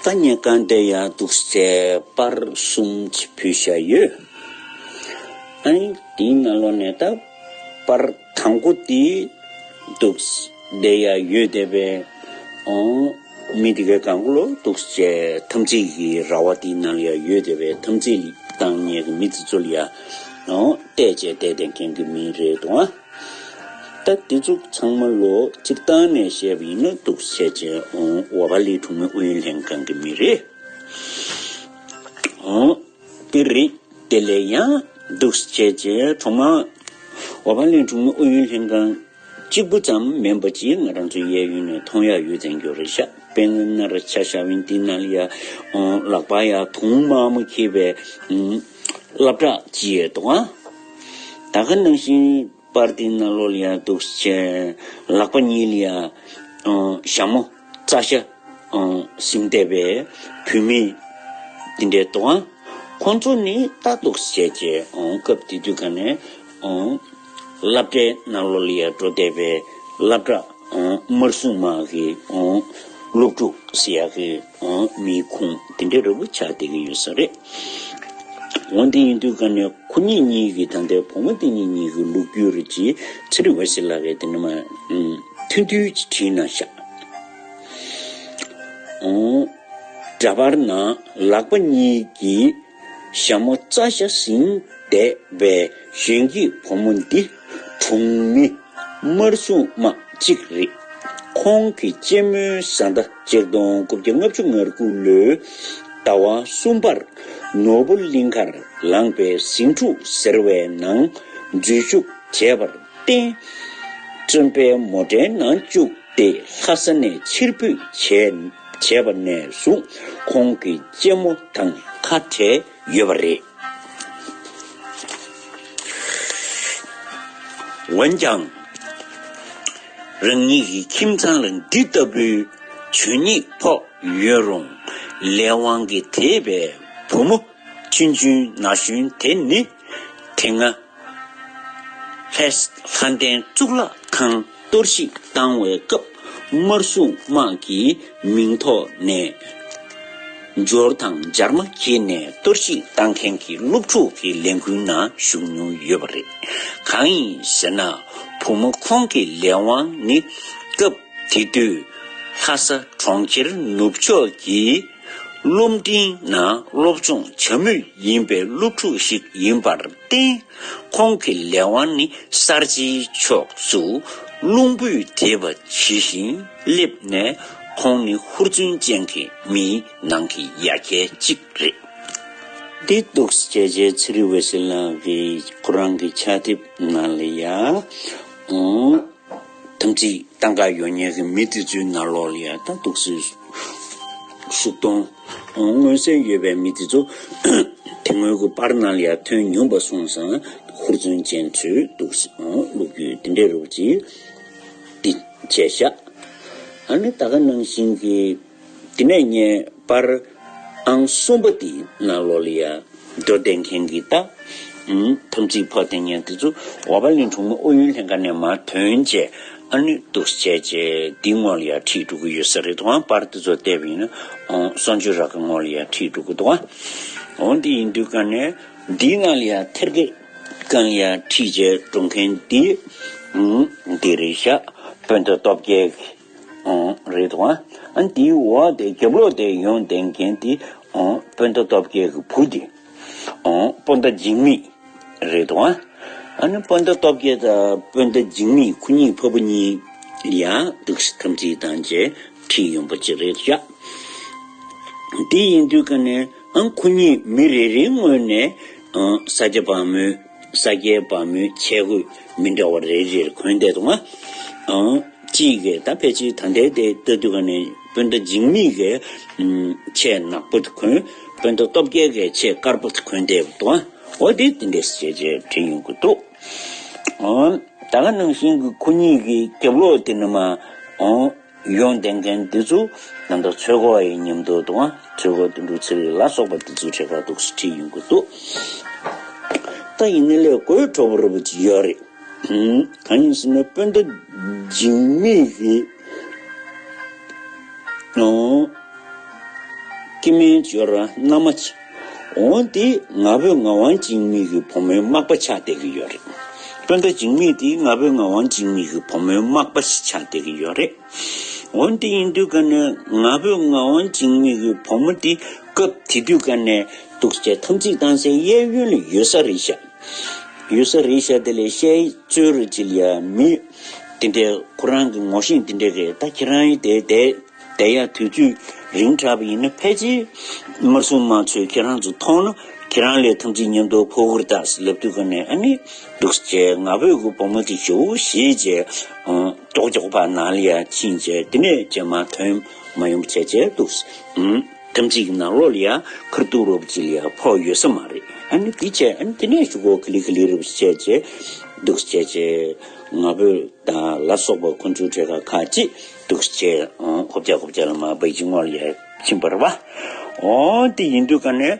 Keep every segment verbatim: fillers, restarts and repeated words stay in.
ད་ངས་གང་དེ་ཡང་འདུག་སེ་པར་གསུམ་ཅིག་ཕུལ་བཞག་ཡོད། ཨ་ནི་དེའི་ནང་ལོགས་ནས་ད་པར་དང་པོ་དེ་འདུག་སེ་བསྡད་ཡ་ཡོད་བསྡད་པས། ཨོ། མི་དེ་གའི་གང་གོ་ལོ་འདུག་སེ་དམ་ཚིག་གི་ར་བ་དེའི་ནང་ལ་ཡ་ཡོད་བསྡད་པས། དམ་ཚིག་བཏང་མཁན་གྱི་མི་དེ་ཚོ་ལ་ཡ། ཨོ། བལྟས་བྱས་བསྡད་བསྡད་མཁན་གྱི་མི་རེད་འདུག་ཨ། ད་དེ་ཚོ་ཚང་མ་ལོ་སྤྱིར་བཏང་ནས་བཤད་པ་ཡིན་ན་འདུག་སེ་བྱས་བྱས། ཨོ། ཝ་པ་ལི་གྲོང་མི་ཨུ་ཡོན་ལྷན་ཁང་གི་མི་རེད། ཨོ། དེ་རེད། དེ་ལས་ཡང་འདུག་སེ་བྱས་བྱས་གྲོང་མི། ཝ་པ་ལི་གྲོང་མི་ཨུ་ཡོན་ལྷན་ཁང་གཅིག་པུ་ཙམ་མིན་པ་ཅིག་ང་རང་ཚོ་གཡས་གཡོན་ནས་མཐོང་ཡ་ཡོད་ཙང་རྒྱུ་རེད་ཤག་དཔེར་ན་ན་ར་ཆ་བཞག་པ་ཡིན་དེ་ནང་ལ་ཡ། ཨོ། ལག་པ་ཡ་དུང་དམར་མོ་འཁྱེར་བའི། ཨུམ། སློབ་གྲྭ་ཅིག་ཡོད་འདུག་ཨ། ད་ག་ནང་བཞིན། པར་དེའི་ནང་ལོགས་ལ་ཡ་འདུག་སེ་བྱས་ལག་པ་གཉིས་ལ་ཡ། ཨ། ཞྭ་མོ་རྩྭ་ཤ། ཨ། ཟིན་བསྡད་པའི་བུད་མེད་དེ་འདྲས་འདུག་ཨ། ཁོང་ཚོ་ནི་ད་འདུག་སེ་བྱས་བྱས། ཨ། སྐབས་དེ་དུས་ག་ནས། ཨ། སློབ་གྲྭའི་ནང་ལོགས་ལ་ཡ་འགྲོ་བསྡད་པའི་སློབ་གྲྭ། ཨ། དམར་སྲུང་དམག་གི། ཨ། སློབ་ཕྲུག་ཟེར་ཡག་གི། ཨ། མིའི་ཁོངས་དེ་འདྲ་འདྲ་པོ་ཆགས་བསྡད་ཀྱི་ཡོད་ས་རེད། འོན་ཏེ་ཡིན་དུས་ག་ནས་ཁོ་གཉིས་གཉིས་ཀྱི། ད་ལྟའི་བུ་མོ་དེ་གཉིས་གཉིས་ཀྱི་ལོ་རྒྱུས་རེད་ཅེས་ཚེ་རིང་འོད་ཟེར་ལགས་ཀྱིས་དེ་ནས་མར། ཨུམ། ཐུང་ཐུང་ཅིག་བྲིས་གནང་ཤག་ཨོ། འདྲ་པར་ནང་ལག་པ་གཉིས་ཀྱིས་ཞྭ་མོ་རྩྭ་ཤ་ཟིན་བསྡད་པའི་གཞོན་སྐྱེས་བུ་མོ་འདི་གྲོང་མི་དམར་སྲུང་དམག་གཅིག་རེད། ཁོང་གི་གཅེན་མོའི་བཟའ་ཟླ་ཆིག་སྟོང་དགུ་བརྒྱ་ལྔ་བཅུ་ང་དགུ་ལོའི་ཟླ་བ་གསུམ་པར་ནོར་བུ་གླིང་ཁར་ལངས་པའི་ཟིང་འཁྲུག་ཟེར་བའི་ནང་འཛུལ་ཞུགས་བྱས་པར་བརྟེན། བཙོན་པའི་མོ་ཊའི་ནང་བཅུག་སྟེ་ལྷ་ས་ནས་ཕྱིར་འབུད་བྱས། བྱས་པ་ནས་བཟུང་ཁོང་གི་གཅེན་མོ་དང་ཁ་བྲལ་ཡོད་པ་རེད། འོན་ཀྱང་། རང་ཉིད་ཀྱི་ཁྱིམ་ཚང་ལ་འདི་ལྟ་བུའི་འཇོན་ཉེ་ཕོག་ཡོད་རུང་། ལས་དབང་གིས་དེད་པའི་བུ་མོ་ཆུང་ཆུང་ན་གཞོན་དེ་ནི། དེ་སྔ་ལྷ་ལྷ་ལྡན་གཙུག་ལག་ཁང་གཏོར་བཤིག་བཏང་བའི་སྐབས། དམར་སྲུང་དམག་གི་མིང་ཐོག་ནས་འབྱོར་དང་འབྱར་མ་འཁྱེར་ནས་གཏོར་བཤིག་བཏང་མཁན་གྱི་སློབ་ཕྲུག་གི་ལས་འགུལ་ནང་ཞུགས་མྱོང་ཡོད་པ་རེད། གང་ཡིན་ཟེར་ན། བུ་མོ་ཁོང་གི་ལས་དབང་ནི། སྐབས་དེ་དུས་ལྷ་ས་གྲོང་ཁྱེར་ནུབ་ཕྱོགས་ཀྱི་སློབ་འབྲིང་ནང་སློབ་སྦྱོང་བྱ་མུས་ཡིན་པའི་སློབ་ཕྲུག་ཞིག་ཡིན་པར་བརྟེན། ཁོང་གི་ལས་དབང་ནི་གསར་བརྗེའི་ཕྱོགས་སུ་རླུང་བུས་དེད་པ་ཇི་བཞིན་སླེབས་ནས། ཁོང་ནི་ཧུར་བརྩོན་ཅན་གྱི་མིའི་ནང་གི་ཡ་གྱལ་གཅིག་རེད། འདི་འདུག་སེ་བྱས་བྱས་ཚེ་རིང་འོད་ཟེར་ལགས་ཀྱིས་ཁོ་རང་གི་ཕྱག་དེབ་ནང་ལ་ཡ། ཨང་། དམ་ཚིག་བཏང་ག་ཡོང་མཁན་གྱི་མི་དེ་ཚོའི་ནང་ལོགས་ལ་ཡ་ད་འདུག་སེ་ཤུག་སྡོང་མངོན་གསལ་ཡོད་པའི་མི་དེ་ཚོ་དེ་སྔོན་གྱི་པར་ནང་ལ་ཡ་ཐོན་མྱོང་པ་སོང་ཙང་ཧུར་བརྩོན་ཅན་ཚོས་འདུག་སེ་ལོ་རྒྱུས་དེ་འདྲའི་རོབ་ཅིག་འདི་བྱས་ཤག་ཨ་ནི་ད་ག་ནང་བཞིན་གྱི་དེ་ནས་ངས་པར་ཨང་གསུམ་པ་དེའི་ནང་ལོགས་ལ་ཡ། མདོ་སྡེ་མཁན་གྱི་ད། ཨུམ། དམ་ཚིག་ཕོག་བསྡད་མཁན་དེ་ཚོ་ཝ་པ་ལིང་གྲོང་མི་ཨུ་ཡོན་ལྷན་ཁང་ནས་མར་ཐོན་བྱས། ཨ་ནི་འདུག་སེ་བྱས་བྱས་འདིའི་ངོས་ལ་ཡ་ཁྲིད་འགྲོ་གི་ཡོད་ས་རེད་འདུག་ཨང་། པར་དེ་ཚོ་བལྟས་པ་ཡིན་ན། ཨང་། གསང་སྤྱོད་ར་གི་ངོས་ལ་ཡ་ཁྲིད་འགྲོ་གི་འདུག་ཨང་། འོ་འདི་ཡིན་དུས་ག་ནས་འདིའི་ནང་ལ་ཡ་ཐེར་གེ་སྒང་ལ་ཡ་ཁྲིད་བྱས་འགྲོ་མཁན་འདི། ཨུམ། འདི་རེད་ཤག་སྤུན་ཟླ་སྟོབས་རྒྱལ་གྱི། ཨང་། རེད་འདུག་ཨང་། ཨ་ནི་དེའི་འོག་དེ་རྒྱབ་ལོགས་དེ་ཡོང་བསྡད་མཁན་དེ། ཨང་། སྤུན་ཟླ་སྟོབས་རྒྱལ་གྱི་བུ་དེ། ཨང་། སྤུན་ཟླ་འཇིགས་མེད་རེད་འདུག་ཨང་། ཨ་ནི་སྤུན་ཟླ་སྟོབས་རྒྱལ་དང་སྤུན་ཟླ་འཇིགས་མེད་ཁོ་གཉིས་ཕ་བུ་གཉིས་ཡང་འདུག་སེ་དམ་ཚིག་བཏང་བྱས་ཁྲིད་ཡོང་པ་ཅིག་རེད་ཤག་དེ་ཡིན་དུས་ག་ནས་ཨང་། ཁོ་གཉིས་མི་རེ་རེའི་ངོས་ནས། ཨང་། ས་སྐྱ་བག་མོའི། ས་སྐྱའི་བག་མོའི་ཆས་གོས་མི་འདྲ་བ་རེ་རེར་གོན་བསྡད་འདུག་ཨང་། གཅིག་གིས་ད་ཕལ་ཆེར་ད་ལྟའི་དེ་ལྟ་དུས་ག་ནས་སྤུན་ཟླ་འཇིགས་མེད་ཀྱིས། ཨུམ། ཆས་ནག་པོ་དེ་གོན། སྤུན་ཟླ་སྟོབས་རྒྱལ་གྱིས་ཆས་དཀར་པོ་དེ་གོན་བསྡད་པ་འདུག་ཨང་། འོ་དེ་དེ་འདྲས་བྱས་བྱས་བྲིས་ཡོང་གི་འདུག་ཨང་། ད་ག་ནང་བཞིན་གྱི་ཁོ་གཉིས་ཀྱི་རྒྱབ་ལོགས་དེ་ནས་མར། ཨང་། ཡོང་བསྡད་མཁན་འདི་ཚོ་ད་ལྟ་ཚོད་སྐོར་ཡི་མཉམ་དུ་འདུག་ཨང་། ཚོད་སྐོར་དོན་གྲུབ་ཚེ་རིང་ལ་སོགས་པ་འདི་ཚོའི་གྲས་ཁ་འདུག་སེ་ཁྲིད་ཡོང་གི་འདུག་ད་ཡིན་ནའི་ལས་དགོད་བྲོ་པོ་རུ་པོ་ཅིག་ཡོད་རེད། ཨང་། གང་ཡིན་ཟེར་ན་སྤུན་ཟླ་འཇིགས་མེད་ཀྱི། ཨང་། སྐྱེ་དམན་ཅོ་ར་མནའ་མ་ཅིག་འོ་དེ་ང་ཕོད་ངག་དབང་འཇིགས་མེད་ཀྱི་བུ་མོའི་མག་པ་ཆགས་བསྡད་ཀྱི་ཡོད་རེད། སྤུན་ཟླ་འཇིགས་མེད་དེ་ང་ཕོད་ངག་དབང་འཇིགས་མེད་ཀྱི་བུ་མོའི་མག་པ་ཞིག་ཆགས་བསྡད་ཀྱི་ཡོད་རེད། འོ་དེ་ཡིན་དུས་ཀ་ནས་ང་ཕོད་ངག་དབང་འཇིགས་མེད་ཀྱི་བུ་མོ་དེ་སྐབས་དེ་དུས་ཀ་ནས་འདུག་སེ་བྱས་འཐབ་འཛིང་བཏང་སའི་གཡས་གཡོན་ལ་ཡོད་ས་རེད་ཤག་ཡོད་ས་རེད་ཤག་དེ་ལས་བཤད་རྩོད་རུ་ཅིག་ལ་ཡ་མི་དེ་འདྲའི་ཁོ་རང་གི་ངོ་ཤེས་དེ་འདྲ་གིས་ད་ཁྱེད་རང་ཡིན་དེ་དེ། དེ་ཡང་དུས་ཚོད་རིང་དྲགས་པ་ཡིན་ན་ཕལ་ཆེར་དམར་སྲུང་དམག་ཚོས་ཁྱེད་རང་ཚོ་མཐོང་ན་ཁྱེད་རང་ལ་འཐབ་འཛིང་མཉམ་དུ་ཕོག་གི་རེད་ད་ཟེར་ལབ་དུས་ཀ་ནས། ཨ་ནི་འདུག་སེ་བྱས་ང་ཕོད་ཀྱི་བུ་མོ་དེ་ཞེ་པོ་ཞེད་བྱས་མགྱོགས་མགྱོགས་ཕར་ནང་ལ་ཡར་ཕྱིན་བྱས། དེ་ནས་རྗེས་མ་དོན་མ་ཡོང་བྱས་བྱས་འདུག་སེ་འཐབ་འཛིང་གི་ནང་ལོགས་ལ་ཡར་ཁ་ཐུག་རོབ་ཅིག་ལ་ཡར་ཕོག་ཡོད་ས་མ་རེད། ཨ་ནི་དེ་བྱས་ཨ་ནི་དེ་ནས་ཞུ་གོ་ག་ལེ་ག་ལེ་རོབ་ཅིག་བྱས་བྱས་འདུག་སེ་བྱས་བྱས་ང་ཕོད་དང་ལ་སོགས་པ་ཁོ་ཚོའི་གྲས་ཁ་ཁ་ཅིག་འདུག་སེ་བྱས་ཨང་ཁོབ་རྒྱག་ཁོབ་རྒྱག་ལ་མ་པེ་ཅིང་ངོ་ལ་ཡར་ཕྱིན་པ་རེད་པ། འོ་དེ་ཡིན་དུས་ཀ་ནས་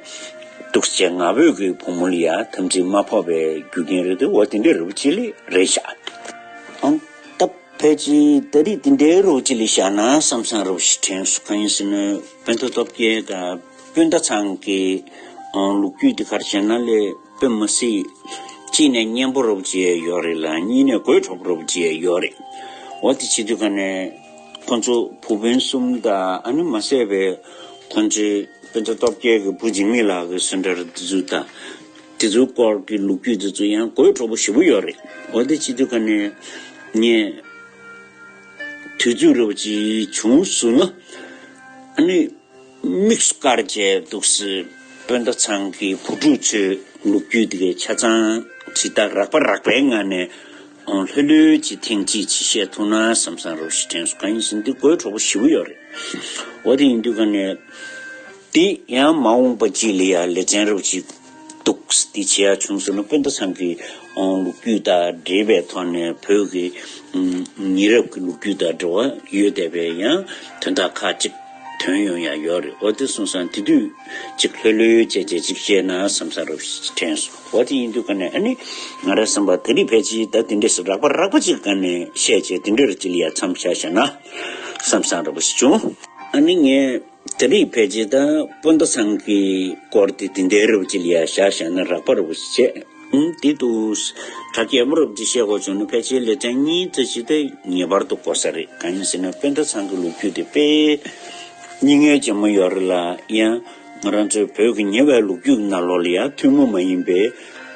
འདུག་སེ་བྱས་ང་ཕོད་ཀྱི་བུ་མོ་ལ་ཡ་འཐབ་འཛིང་མ་ཕོག་པའི་རྒྱུ་རྐྱེན་རེད་འདུག་འོ་དེ་འདྲ་རེད་པ་ཅིག་ལ་རེད་ཤག་ཨང་ད་ཕལ་ཆེར་ད་རེས་དེ་འདྲའི་རོབ་ཅིག་ལ་བཞག་ན་བསམ་བསམ་རོབ་ཞིག་དྲན་སོང་། གང་ཡིན་ཟེར་ན་དཔལ་ལྡན་སྟོབས་རྒྱལ་དང་སྤུན་ཟླ་ཚང་གི་ཨང་ལོ་རྒྱུས་དེ་ག་རེ་བྱས་ན་ལས། དཔེ་མི་སྲིད། གཅིག་ནས་སྙན་པོ་རོབ་ཅིག་ཡོད་རེད་ལ། གཉིས་ནས་དགོད་བྲོ་པོ་རོབ་ཅིག་ཡོད་རེད། འོ་དེ་བྱེད་དུས་ཀ་ནས་ཁོ་ཚོ་བུ་སྤུན་གསུམ་དང་ཨ་ནི་མ་ཟད་པའི་ཁོ་ཚོའི་དཔེ་ཆ་སྟོབས་རྒྱལ་གྱི་བུ་འཇིགས་མེད་ལགས་ཀྱི་སུ་འདྲ་དེ་ཚོ་དང་། དེ་ཚོའི་སྐོར་གྱི་ལོ་རྒྱུས་དེ་ཚོ་ཡང་དགོད་བྲོ་པོ་ཞེ་པོ་ཡོད་རེད། འོ་དེ་བྱེད་དུས་ཀ་ནས་ངས་དུས་ཚོད་རོབ་ཅིག་བྱུང་སོང་ན་ཨ་ནི། དམིགས་སུ་བཀར་བྱས་འདུག་སེ་སྤུན་ཟླ་ཚང་གི་བུ་ཕྲུག་ཚོའི་ལོ་རྒྱུས་དེ་གའི་ཆ་ཚང་ཇི་ལྟར་རགས་པ་རགས་པའི་ངང་ནས་ལྷོད་ལྷོད་ཅིག་ཐེངས་གཅིག་ཅིག་བཤད་ཐུབ་ན་བསམ་བསམ་རོབ་ཞིག་དྲན་སོང་། གང་ཡིན་ཟེར་ན་འདི་དགོད་བྲོ་པོ་ཞེ་པོ་ཡོད་རེད། འོ་དེ་ཡིན་དུས་ཀ་ནས་དེ་ཡང་མ་འོངས་པ་ཅིག་ལ་ཡང་ལེ་ཚན་རོབ་ཅིག་འདུག་སེ་དེ་བྱེད་ཡ་བྱུང་སོང་ན། སྤུན་ཟླ་ཚང་གི་ལོ་རྒྱུས་དང་འབྲེལ་བའི་ཐོག་ནས་བོད་ཀྱི་ཉེ་རབས་ཀྱི་ལོ་རྒྱུས་དང་འབྲེལ་བ་ཡོད་བསྡད་པའི་ཡང་དོན་དག་ཁག་ཅིག་ཐོན་ཡོང་ཡ་ཡོད་རེད། འོ་དེ་སོང་ཙང་དེ་དུས་ཅིག་ལྷོད་ལྷོད་བྱས་བྱས་ཅིག་བཤད་ན་བསམ་བསམ་རོབ་ཞིག་དྲན་སོང་། འོ་དེ་ཡིན་དུས་ཀ་ནས་ཨ་ནི་ང་རའི་བསམ་པར་ད་རེས་ཕལ་ཆེར་ད་དེ་འདྲས་སུ་རགས་པ་རགས་པ་ཅིག་ག་ནས་བཤད་བྱས་དེ་འདྲས་རུ་ཅིག་ལ་ཡ་མཚམས་བཞག་བཞག་ན་བསམ་བསམ་རོབ་ཞིག་བྱུང་། ཨ་ནི་ངས་ད་རེས་ཕལ་ཆེར་ད་སྤུན་ཟླ་ཚང་གི་སྐོར་དེ་དེ་འདྲས་རོབ་ཅིག་ལ་ཡ་བཞག་བཞག་ན་རགས་པ་རོབ་ཞིག་བྱས། ཨུམ། དེ་དུས་གྲ་རྒྱས་པོ་རབ་ཅིག་བཤད་དགོས་བྱུང་ན་ཕལ་ཆེར་ལེ་ཚན་གཉིས་ཙམ་ཞིག་དེ་ངེས་པར་དུ་དགོས་ས་རེད། གང་ཡིན་ཟེར་ན་སྤུན་ཟླ་ཚང་གི་ལོ་རྒྱུས་དེ་དཔེ་སྙིང་ངལ་ཆེན་མོ་ཡོད་རེད་ལ། ཡང་ང་རང་ཚོའི་བོད་ཀྱི་ཉེ་བའི་ལོ་རྒྱུས་ཀྱི་ནང་ལོགས་ལ་ཡང་ཐུན་མོང་མ་ཡིན་པའི་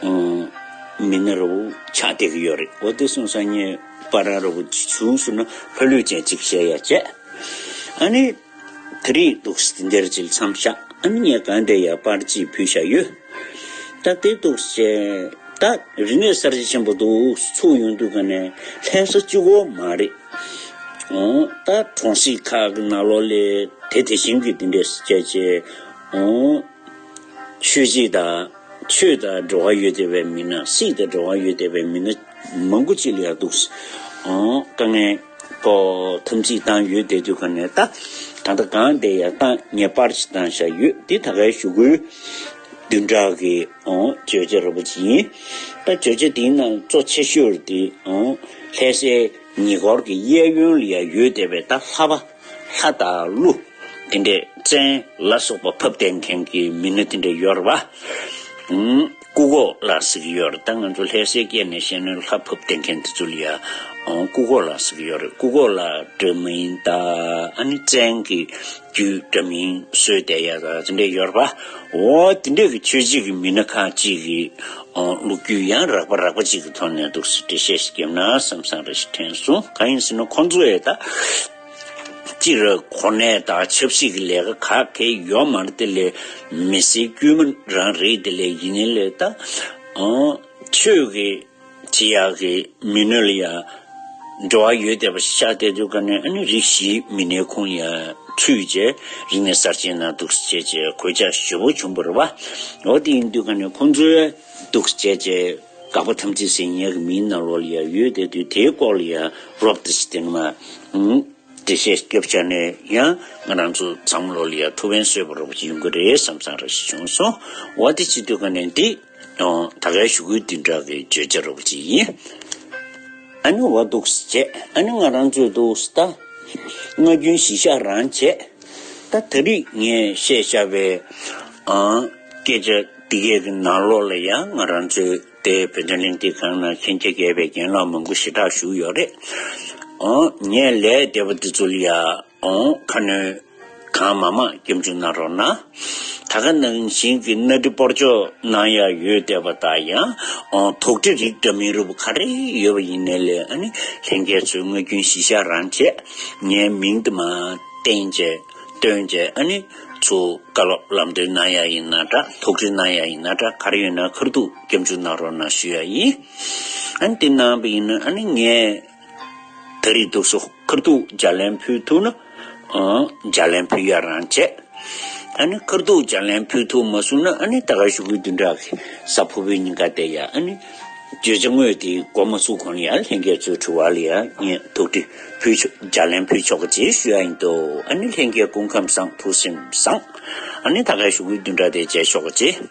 ཨང་མི་སྣ་རབ་ཆགས་བསྡད་ཀྱི་ཡོད་རེད། འོ་དེ་སོང་ཙང་ངས་པར་རབ་བྱུང་སོང་ན་ལྷོད་ལྷོད་བྱས་ཅིག་བཤད་ཡ་བྱས། ཨ་ནི། དེ་རིང་འདུག་སེ་དེ་འདྲ་ཅིག་མཚམས་བཞག་ཨ་ནི་ངས་གང་དེ་ཡར་པར་ཅིག་ཕུལ་བཞག་ཡོད། ད་དེ་འདུག་སེ་ད་རིག་གནས་གསར་བརྗེ་ཆེན་པོ་འདུག་སེ་ཚུགས་ཡོང་དུས་ཀ་ནས་ལྷ་ས་གཅིག་པོ་མ་རེད། འོ་ད་གྲོང་གསེབ་ཁག་གི་ནང་ལོགས་ལ་དེ་དེ་བཞིན་གྱི་དེ་འདྲ་བྱས་བྱས། འོ། ཆོས་བྱེད་དང་ཆོས་དང་འབྲེལ་བ་ཡོད་བསྡད་པའི་མི་སྣ། སྲིད་དང་འབྲེལ་བ་ཡོད་བསྡད་པའི་མི་སྣ་མང་པོ་ཅིག་ལ་ཡང་འདུག་སེ་ཨང་དཀའ་ངལ་པོ་འཐབ་འཛིང་བཏང་ཡོད་བསྡད་དུས་ཀ་ནས། ད་ད་ལྟ་གང་དེ་ཡང་བཏང་ངས་པར་ཅིག་བཏང་བཞག་ཡོད། འདི་ད་གའི་ཞུ་སྐུལ་བདུན་ཕྲག་གི་ཨང་བརྗོད་བྱ་རོབ་ཅིག་ཡིན། ད་བརྗོད་བྱ་འདིའི་ནང་གཙོ་ཆེ་ཤོས་དེ་ཨང་ལྷ་སའི་ཉེ་འཁོར་གྱི་གཡས་གཡོན་ལ་ཡང་ཡོད་བསྡད་པའི་ད་ལྷ་པ། ལྷ་དང་ཀླུ། དེ་འདྲས་བཙན་ལ་སོགས་པ་ཕབ་བསྟན་མཁན་གྱི་མི་སྣ་དེ་འདྲས་ཡོད་རེད་པ། ཨུམ། སྐུ་ཁོག་ལ་ཟེར་གྱི་ཡོད་རེད། ད་ང་ཚོ་ལྷ་སའི་སྐད་ནས་བཤད་ན་ལྷ་ཕབ་བསྟན་མཁན་དེ་ཚོ་ལ་ཡ། ཨང་། སྐུ་ཁོག་ལ་ཟེར་གྱི་ཡོད་རེད། སྐུ་ཁོག་ལ་འདྲ་མིན་དང་ཨ་ནི་བཙན་གྱི་རྒྱུད་འདྲ་མིན་བཟོས་བསྡད་ཡ་ད་དེ་འདྲས་ཡོད་རེད་པ། འོ་དེ་འདྲས་ཀྱི་ཆོས་བྱེད་ཀྱི་མི་སྣ་ཁག་ཅིག་གི་ཨང་། ལོ་རྒྱུས་ཡང་རགས་པ་རགས་པ་ཅིག་གི་ཐོག་ནས་འདུག་སེ་འགྲེལ་བཤད་ཞིག་བརྒྱབ་ན་བསམ་བསམ་རེ་ཞིག་དྲན་སོང་། གང་ཡིན་ཟེར་ན་ཁོང་ཚོ་ཡ་ད། སྤྱིར་གོ་གནས་དང་ཆབ་སྲིད་ཀྱི་ལས་ཀ་ག་གེ་ཡོད་མ་རེད། དེ་ལས་མི་སེར་དཀྱུས་མ་རང་རེད། དེ་ལས་ཡིན་ནའི་ལས་ད་ཨང་ཆོས་ཀྱི་བྱེད་ཡག་གི་མི་སྣ་ལ་ཡང་འབྲེལ་བ་ཡོད་བསྡད་པ་ཞིག་ཆགས་བསྡད་དུས་ཀ་ནས། ཨ་ནི་རིགས་བཞིའི་མི་སྣའི་ཁོངས་ཡང་ཚུད་བྱས་རིག་གནས་གསར་བརྗེའི་ནང་འདུག་སེ་བྱས་བྱས་གོད་ཆག་ཞེ་པོ་བྱུང་བ་རེད་པ། འོ་དེ་ཡིན་དུས་ཀ་ནས་ཁོང་ཚོའི་འདུག་སེ་བྱས་བྱས་དགག་པ་འཐབ་འཛིང་ཟེར་མཁན་གྱི་མིའི་ནང་ལོགས་ལ་ཡང་ཡོད་བསྡད་དུས། དེའི་སྐོར་ལ་ཡང་རོབ་ཏུ་ཞིག་དེ་ནས་མ། འགྲེལ་བཤད་རྒྱབ་བྱས་ནས་ཡང་ང་རང་ཚོ་འཛམ་བུ་གླིང་ལ་ཡང་ཐུགས་ཕན་གསོས་པ་རོབ་ཅིག་ཡོང་གི་རེད་བསམ་བསམ་རེ་ཞིག་བྱུང་སོང་། འོ་དེ་བྱེད་དུས་ཀ་ནས་འདི་ད་གའི་ཞུ་སྐུལ་བདུན་ཕྲག་གི་བརྗོད་བྱ་རོབ་ཅིག་ཡིན། ཨ་ནི་འོ་འདུག་སེ་བྱས། ཨ་ནི་ང་རང་ཚོས་འདུག་སེ་ད་སྔ་རྒྱུན་གཞི་བཞག་རང་བྱས། ད་ད་རེས་ངས་བཤད་བཞག་པའི་ཨང་སྐད་ཆ་འདི་གས་ཀྱི་ནང་ལོགས་ལ་ཡང་ང་རང་ཚོའི་དེ་བོད་དོན་གླེང་སྟེགས་ཁང་ནང་མཁྱེན་རྒྱ་རྒྱས་པའི་རྒན་ལགས་མང་པོ་ཞེ་དྲག་བཞུགས་ཡོད་རེད། ཨང་ངས་ལས་འདས་པ་འདི་ཚོ་ལ་ཡང་ཨང་ཁ་སྣོན་གང་མང་མང་སྐྱབས་འཇུག་གནང་རོགས་གནང་། ད་ག་ནང་བཞིན་གྱི་གནའ་གྲུ་སྤོར་གཅོག་གནང་ཡག་ཡོད་བསྡད་པ་དང་ཡང་ཨང་དོགས་འདྲི་རིགས་འདྲ་མིན་རུ་ག་རེ་ཡོད་པ་ཡིན་ནའི་ལས་ཨ་ནི་ལྷན་རྒྱས་ཚོས་དངོས་བརྒྱུད་གཞི་བཞག་རང་བྱས་ངའི་མིང་དུ་མ་བསྟན་བྱས། སྟོན་བྱས་ཨ་ནི་ཚུར་བཀའ་སློབ་ལམ་སྟོན་གནང་ཡ་ཡིན་ན་འདྲ། དོགས་འདྲི་གནང་ཡ་ཡིན་ན་འདྲ། ག་རེ་ཡོད་ན་ཁ་ཐུག་སྐྱབས་འཇུག་གནང་རོགས་གནང་ཞུ་ཡ་ཡིན། ཨ་ནི་དེ་གནང་བ་ཡིན་ན་ཨ་ནི་ངས་ད་རེས་འདུག་སེ་ཁ་ཐུག་ལྗགས་ལན་ཕུལ་ཐུབ་ན་ཨང་ལྗགས་ལན་ཕུལ་ཡ་རང་བྱས། ཨ་ནི་ཁ་ཐུག་ལྗགས་ལན་ཕུལ་ཐུབ་མ་སོང་ན་ཨ་ནི་ད་ག་ཞུ་གི་བདུན་ཕྲག་གི་གཟའ་ཕུར་བུའི་ཉིན་ཀ་དེ་ཡ་ཨ་ནི་བརྗོད་བྱ་དངོས་དེ་འགོ་མ་ཚུགས་གོང་ལ་ཡ་ལྷན་རྒྱས་ཚོའི་དྲི་བ་ལ་ཡ་ངས་དོགས་འདྲི་ཕུལ་ཆོག་ལྗགས་ལན་ཕུལ་ཆོག་གི་ཅེས་ཞུ་ཡ་ཡིན་འདུག་ཨ་ནི་ལྷན་རྒྱས་སྐུ་ཁམས་བཟང་ཐུགས་སེམས་བཟང་། ཨ་ནི་ད་ག་ཞུ་གི་བདུན་ཕྲག་དེ་མཇལ་ཆོག་གི་ཅེས།